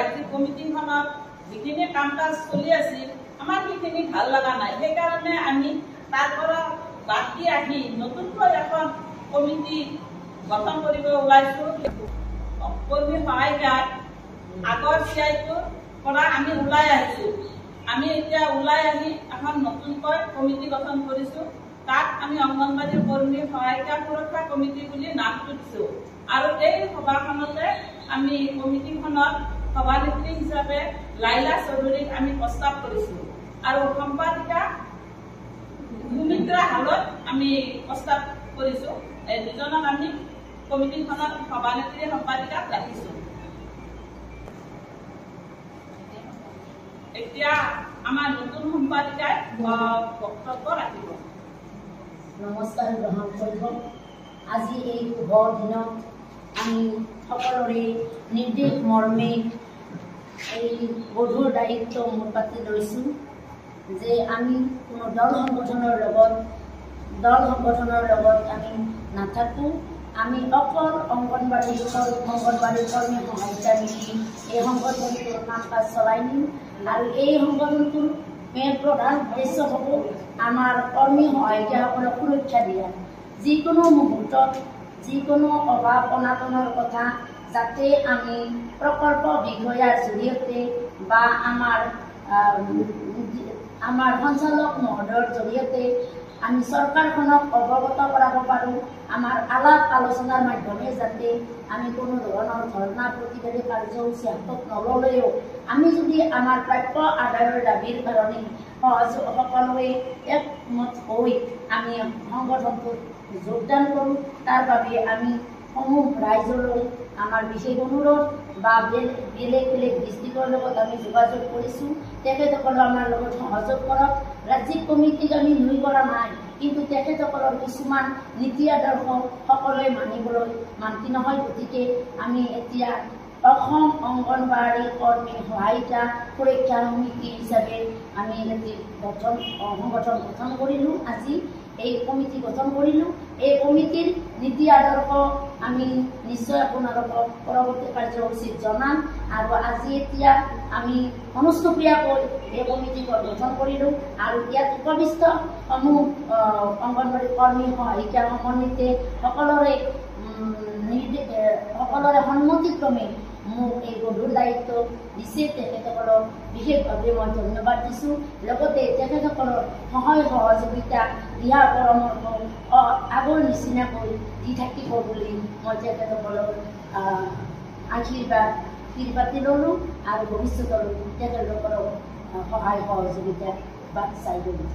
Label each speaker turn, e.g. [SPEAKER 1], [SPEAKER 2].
[SPEAKER 1] ৰাজ্যিক কমিটিখনত যিখিনি কাম কাজ চলি আছিল আমাৰ সেইখিনি ভাল লগা নাই। সেইকাৰণে আমি তাৰ পৰা বাদ দি আহি নতুনকৈ এখন কমিটি গঠন কৰিব ওলাইছোঁ। কৰ্মী সহায়িকাই আগৰ চি আইটোৰ পৰা আমি ওলাই আহিছোঁ। আমি এতিয়া ওলাই আহি এখন নতুনকৈ কমিটি গঠন কৰিছোঁ। তাত আমি অংগনবাড়ী কৰ্মী সহায়িকা সুৰক্ষা কমিটি বুলি নামটো দিছোঁ। আৰু এই সভাখনতে আমি কমিটিখনত সভানেত্ৰী হিচাপে লাইলা চৌধুৰীক আমি প্ৰস্তাৱ কৰিছোঁ আৰু সম্পাদিকা সুমিত্ৰা হালত আমি প্ৰস্তাৱ কৰিছোঁ। এই দুজনক আমি কমিটিখনত সভানেত্ৰী সম্পাদিকাত ৰাখিছোঁ। এতিয়া আমাৰ নতুন সম্পাদিকাই বক্তব্য ৰাখিব।
[SPEAKER 2] নমস্কাৰ গ্ৰহণ কৰিব। আজি এই শুভ দিনত আমি সকলোৰে নিৰ্দেশ মৰ্মে এই গধুৰ দায়িত্ব মূৰ পাতি লৈছোঁ যে আমি কোনো দল সংগঠনৰ লগত আমি নাথাকোঁ। আমি অকল অংগনবাড়ী কৰ্মী সহায়িকা মিলি এই সংগঠনটোৰ কাম কাজ চলাই নিম। আৰু এই সংগঠনটোৰ মেইন প্ৰধান উদ্দেশ্য হ'ব আমাৰ কৰ্মী সহায়িকাসকলক সুৰক্ষা দিয়া। যিকোনো মুহূৰ্তত যিকোনো অভাৱ অনাটনৰ কথা যাতে আমি প্ৰকল্প বিষয়াৰ জৰিয়তে বা আমাৰ সঞ্চালক মহোদয়ৰ জৰিয়তে আমি চৰকাৰখনক অৱগত কৰাব পাৰোঁ। আমাৰ আলাপ আলোচনাৰ মাধ্যমে যাতে আমি কোনো ধৰণৰ ধৰ্ণা প্ৰতিবাদী কাৰ্যসূচী হাতত নল'লেও আমি যদি আমাৰ প্ৰাপ্য আদায়ৰ দাবীৰ কাৰণে সকলোৱে একমত হৈ আমি সংগঠনটোত যোগদান কৰোঁ, তাৰ বাবে আমি সমূহ ৰাইজলৈ আমাৰ বিশেষ অনুৰোধ বা বেলেগ বেলেগ ডিষ্ট্ৰিক্টৰ লগত আমি যোগাযোগ কৰিছোঁ, তেখেতসকলেও আমাৰ লগত সহযোগ কৰক। ৰাজ্যিক কমিটিক আমি নুই কৰা নাই, কিন্তু তেখেতসকলৰ কিছুমান নীতি আদৰ্শ সকলোৱে মানিবলৈ মান্তি নহয়। গতিকে আমি এতিয়া অসম অংগনবাড়ী কৰ্মী সহায়িকা সুৰক্ষা সমিতি হিচাপে আমি এটি সংগঠন গঠন কৰিলোঁ। আজি এই কমিটি গঠন কৰিলোঁ। এই কমিটিৰ নীতি আদৰ্শ আমি নিশ্চয় আপোনালোকক পৰৱৰ্তী কাৰ্যসূচীত জনাম। আৰু আজি এতিয়া আমি অনুষ্টুপীয়াকৈ এই কমিটি গঠন কৰিলোঁ আৰু ইয়াত উপবিষ্ট সমূহ অংগনবাড়ী কৰ্মী সহায়িকা সমন্বিতে সকলোৰে সন্মতিক্ৰমে মোক এই গধুৰ দায়িত্ব দিছে। তেখেতসকলক বিশেষভাৱে মই ধন্যবাদ দিছোঁ। লগতে তেখেতসকলৰ সহায় সহযোগিতা দিহা পৰামৰ্শ আগৰ নিচিনাকৈ দি থাকিব বুলি মই তেখেতসকলৰ আশীৰ্বাদ পাতি ল'লোঁ আৰু ভৱিষ্যতলৈ তেখেতসকলক সহায় সহযোগিতা বাট চাই গ'লোঁ।